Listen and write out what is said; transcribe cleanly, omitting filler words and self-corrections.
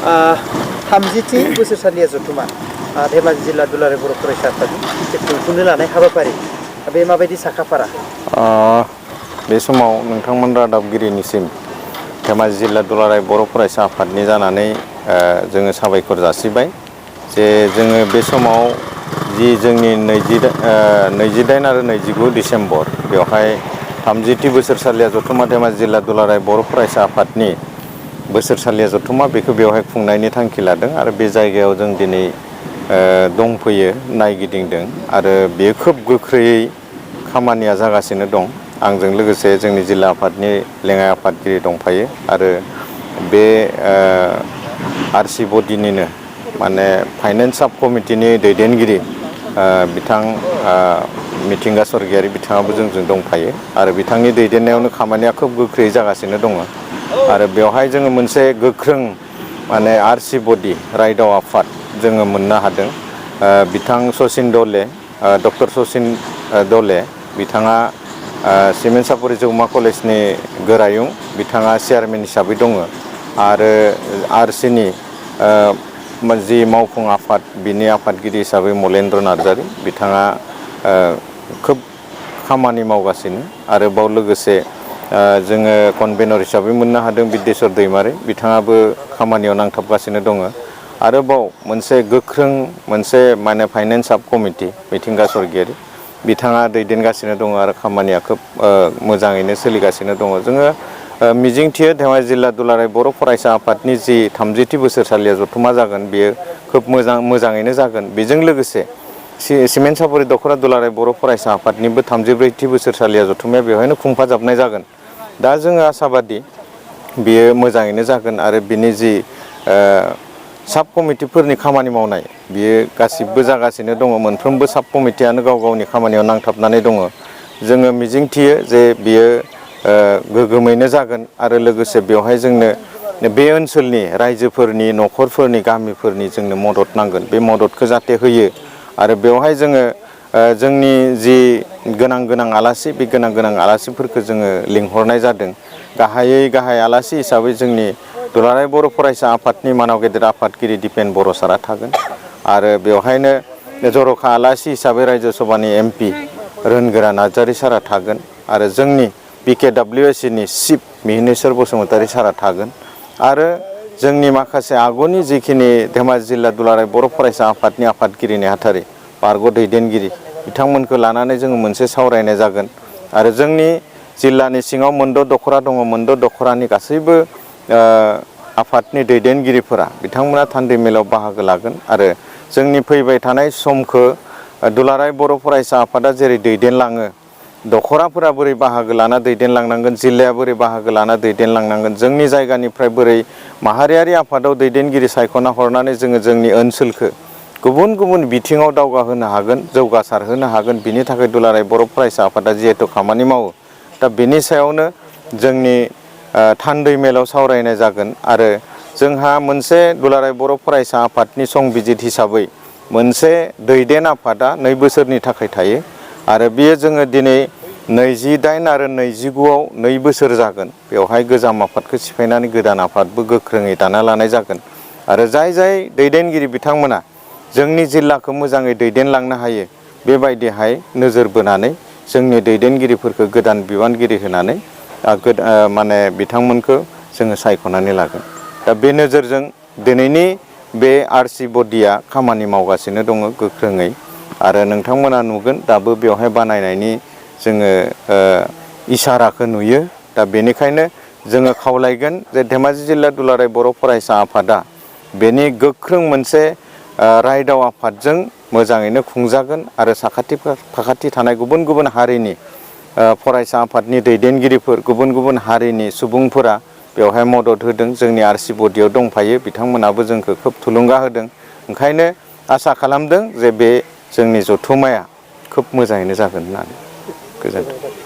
30थि बोसोरसालिया जथुमा धेमाजि जिल्ला दुलाराय बर' फरायसा आफादनि खुंफुंनो लानाय हाबाफारि बे माबायदि साखाफारा? बे समाव नोंथांमोन रादाबगिरिनिसिम धेमाजि जिल्ला दुलाराय बर' फरायसा आफादनि जानानै जोङो साबायखर जासिबाय जे जोङो बे समाव जि जोंनि 28 आरो 29 डिसेम्बर बेवहाय 30थि बोसोरसालिया जथुमा धेमाजि जिल्ला दुलाराय बर' फरायसा आफादनि बोसोरसालिया जथुमा बेखौ बेवहाय खुंनायनि थांखि लादों आरो बे जायगायाव जों दिनै दंफैयो नायगिदिंदों आरो बेयो खोब गोख्रैयै खामानिया जागासिनो दं। आंजों लोगोसे जोंनि जिल्ला आफादनि लेङाइ आफादगिरि दंफायो आरो बे आरसि बडिनिनो माने फाइनेन्स साब कमिटिनि दैदेनगिरि बिथां मिथिंगा सरगियारि बिथाङाबो जोंजों दंफायो आरो बिथांनि दैदेननायावनो खामानिया खोब गोख्रैयै जागासिनो दङ आरो बेवहाय जोङो मोनसे गोख्रों माने आरसि बडि रायदाव आफाद जोङो मोननो हादों। बिथां सचिन दले डक्टर सचिन दले बिथाङा सिमेन्ट सापरि जौमा कलेजनि गोरायुं बिथाङा चेयारमेन हिसाबै दङ आरो आरसिनि जि मावफुं आफाद बिनि आफादगिरि हिसाबै मलेन्द्र नार्जारि बिथाङा खोब खामानि मावगासिनो आरो बाव लोगोसे जोङो कनभेनर हिसाबै मोननो हादों बिद्देश्वर दैमारि बिथाङाबो खामानियाव नांथाबगासिनो दङ। आरोबाव मोनसे गोख्रों मोनसे माने फाइनेन्स साब कमिटि मिथिंगा सरगियारि बिथाङा दैदेनगासिनो दङ आरो खामानिया खोब मोजाङैनो सोलिगासिनो दङ। जोङो मिजिंथियो धेमाजि जिल्ला दुलाराय बर' फरायसा आफादनि जि 30थि बोसोरसालिया जथुमा जागोन बेयो खोब मोजाङैनो जागोन। बेजों लोगोसे सिमेन्ट सापरि दख'र दुलाराय बर' फरायसा आफादनिबो 34थि बोसोरसालिया जथुमाया बेवहायनो खुंफाजाबनाय जागोन। दा जोङो आसाबादि बेयो मोजाङैनो जागोन आरो बिनि जि साब कमिटिफोरनि खामानि मावनाय बियो गासिबो जागासिनो दङ। मोनफ्रोमबो साब कमिटियानो गाव गावनि खामानियाव नांथाबनानै दङ। जोङो मिजिंथियो जे बियो गोगोमैनो जागोन आरो लोगोसे बेवहाय जोंनो बे ओनसोलनि रायजोफोरनि न'खरफोरनि गामिफोरनि जोंनो मदद नांगोन। बे मददखौ जाहाथे होयो आरो बेवहाय जोङो जोंनि जि गोनां आलासि बे गोनां आलासिफोरखौ जोङो लिंहरनाय जादों। गाहाय आलासि हिसाबै जोंनि दुलाराय बर' फरायसा आफादनि मानाव गेदेर आफादगिरि दिपेन बर' सारा थागोन आरो बेवहायनो जर'खा आलासि हिसाबै रायजो सभानि MP रोनगोरा नार्जारि सारा थागोन आरो जोंनि BKWAC नि चिफ मिहिनेश्वर बसुमतारी सारा थागोन आरो जोंनि माखासे आगुनि जिखिनि धेमाजि जिल्ला दुलाराय बर' फरायसा आफादनि आफादगिरि नेहाथारि बारग' दैदेनगिरि बिथांमोनखौ लानानै जोङो मोनसे सावरायनाय जागोन आरो जोंनि जिल्लानि सिङाव मोनद' दख'रा दङ। मोनद' दख'रानि गासैबो आफादनि दैदेनगिरिफोरा बिथांमोना थान्दै मेलाव बाहागो लागोन आरो जोंनि फैबाय थानाय समखौ दुलाराय बर' फरायसा आफादा जेरै दैदेनलाङो दख'राफोरा बोरै बाहागो लाना दैदेनलांनांगोन, जिल्लाया बोरै बाहागो लाना दैदेनलांनांगोन, जोंनि जायगानिफ्राय बोरै माहारियारि आफादाव दैदेनगिरि सायख'ना हरनानै जोङो जोंनि ओनसोलखौ गुबुन बिथिङाव दावगाहोनो हागोन, जौगासारहोनो हागोन, बिनि थाखाय दुलाराय बर' फरायसा आफादा जिहेथु खामानि मावो दा बेनि सायावनो जोंनि थान्दै मेलाव सावरायनाय जागोन आरो जोंहा मोनसे दुलाराय बर' फरायसा आफादनि संबिजित हिसाबै मोनसे दैदेन आफादा 2 बोसोरनि थाखाय थायो आरो बियो जोङो दिनै 28 आरो 29आव 2 बोसोर जागोन। बेवहाय गोजाम आफादखौ सिफायनानै गोदान आफादबो गोख्रोङै दाना लानाय जागोन आरो जाय दैदेनगिरि बिथांमोना जोंनि जिल्लाखौ मोजाङै दैदेनलांनो हायो बेबायदिहाय नोजोर बोनानै जोंनि दैदेनगिरिफोरखौ गोदान बिबानगिरि होनानै माने बिथांमोनखौ जोङो सायख'नानै लागोन। दा बे नोजोरजों दिनैनि बे आरसि बडिया खामानि मावगासिनो दङ गोख्रोङै आरो नोंथांमोना नुगोन दाबो बेवहाय बानायनायनि जोङो इसाराखौ नुयो। दा बेनिखायनो जोङो खावलायगोन जे धेमाजि जिल्ला दुलाराय बर' फरायसा आफादा बेनि गोख्रों मोनसे रायदाव आफादजों मोजाङैनो खुंजागोन आरो साखाथि फाखाथि थानाय गुबुन हारिनि फरायसा आफादनि दैदेनगिरिफोर गुबुन हारिनि सुबुंफोरा बेवहाय मदद होदों। जोंनि आरसि बडियाव दंफायो बिथांमोनाबो जोंखौ खोब थुलुंगा होदों। ओंखायनो आसा खालामदों जे बे जोंनि जथुम्माया खोब मोजाङैनो जागोन होननानै। गोजोन्थों।